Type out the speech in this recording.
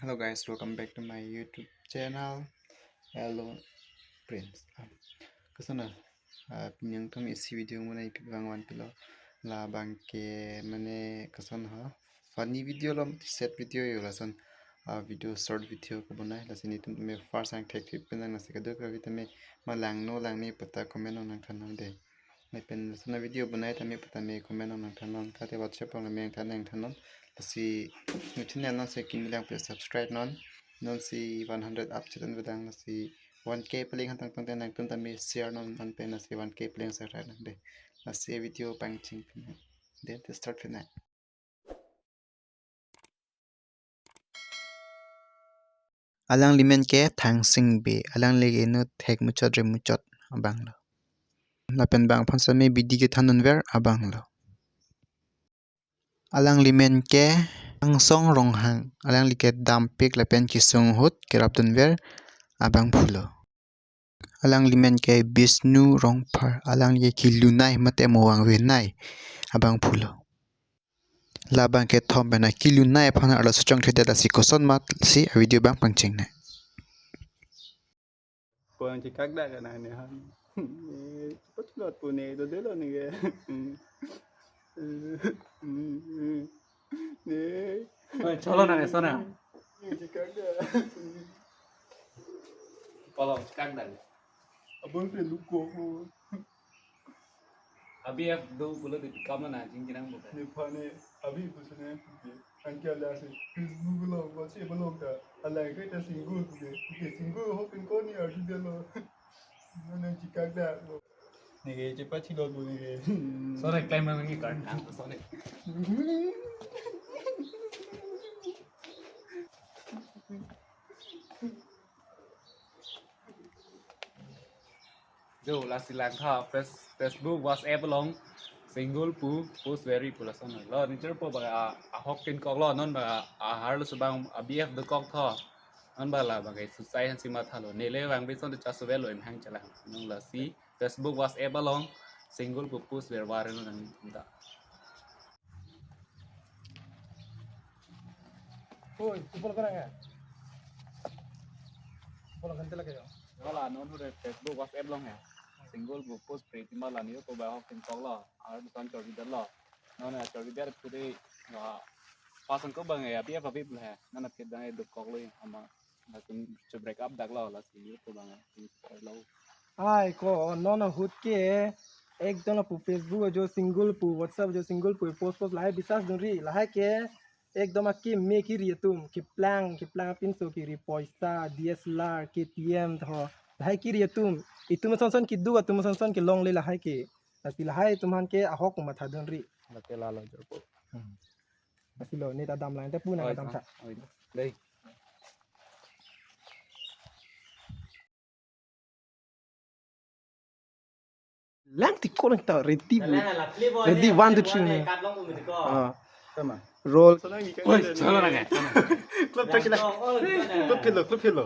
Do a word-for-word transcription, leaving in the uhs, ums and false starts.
Hello guys, welcome back to my YouTube channel. Hello friends. Ah, koson na, ah, pini nangtum isi video muna ipik vang van pilo. Labang ke mane koson ha, funny video lo, sad video yo lason. Ah, video, short video kebonai, lasi nelitum tame first ang thek thip penang, lasi kadokave tame ma langno langne pu ta comment along nangthan nang dei. Lapen lason a video bonai tame pu tame comment along nangthan nang, kate WhatsApp along tame nangthan nangthan nang. Lasi nelitum channel non se kimi lang pu subscribe non. Non si one hundred up chot un-e dang, lasi one K peleng han tangtang dang, nangtum tame share non, non pen lasi one K peleng subscribe nang dei. Lasi video pangcheng penang. Then to start penang. Alangli men ke Thangsing Bey, alangli ke inut thek muchot re muchot abang lo. Lapen bang aphan sitame bidi kethan dunver abang lo. Alangli men ke Angsong Ronghang, alangli ke dampik lapen kesung ahut kerap dunver abangphu lo. Alangli men ke Bisnu Rongphar, alangli ke kelunei mate mo vangvenei abangphu lo. Labang kethom pen a kelunei aphan arloso chongthedet, lasi koson ma si a video bang pangcheng nang. Pulang cikak dah kan, aneh han. Cepat lot pune itu dulu nih ya. Nih. Oi, cholo nang, sona. Cikak dah. Kalau cikak dah. Abang saya lupa. Abi F do pulo di kam na jing jinang bukan. Ne phane abi pusune kuke. Angke ala se Facebook lo, WhatsApp lo ka. Ala ke ta single kuke. Kuke single ho pin ko ni arju de lo. Nana cikak dah lo. Neke cepat silo tu neke. Sorry, claim nang ni card. Sorry. Jo, lasi langtha Face-, Facebook, WhatsApp along single pu post very pu lason lo. Ningchir po ba a, ahok tin kok lo, non ba a, arloso bang a B F dokok tho. Non ba labang ke susai han si matha lo. Nele bang bison de chasu velo em hang chalang. Non lasi Facebook, WhatsApp along single pu post very viral nang ta. Oi, upor kerang ya? Upor kan telak ya? Wala non hure Facebook, WhatsApp along ya. Single pu post pre timba la niyo ko ba hok tin kok lo. Ar son chor bidar lo. Non ya chor bidar pure wa pasang ko bang ya, B F abi pula ya. Nana kit dang dokok lo ya ama. Latum chu break up dak lo, lasi YouTube bang lo. Ai ko non ahut ke ekdom lapu Facebook ajo single pu, WhatsApp ajo single pu post post lahai bisas dunri, lahai ke ekdom akeme kiri atum, keplang keplang pinso kiri, poisa, D S L R, K T M tho, lahai kiri atum. Itum sonson keduk atum sonson kelongle lahai ke. Lasi lahai atum aphan ke ahok matha dunri. Lake lalo jorpo. Hmm. Lasi lo, ne ta dam lang, te pu nang. Oi, dam sa. Oi, dei. Lang ti ko nang ta ready bu. Ready, one, two, three. Ah. Sama. Roll. Oi, cholo nang. Klub tak sila. Klub phelo, klub phelo.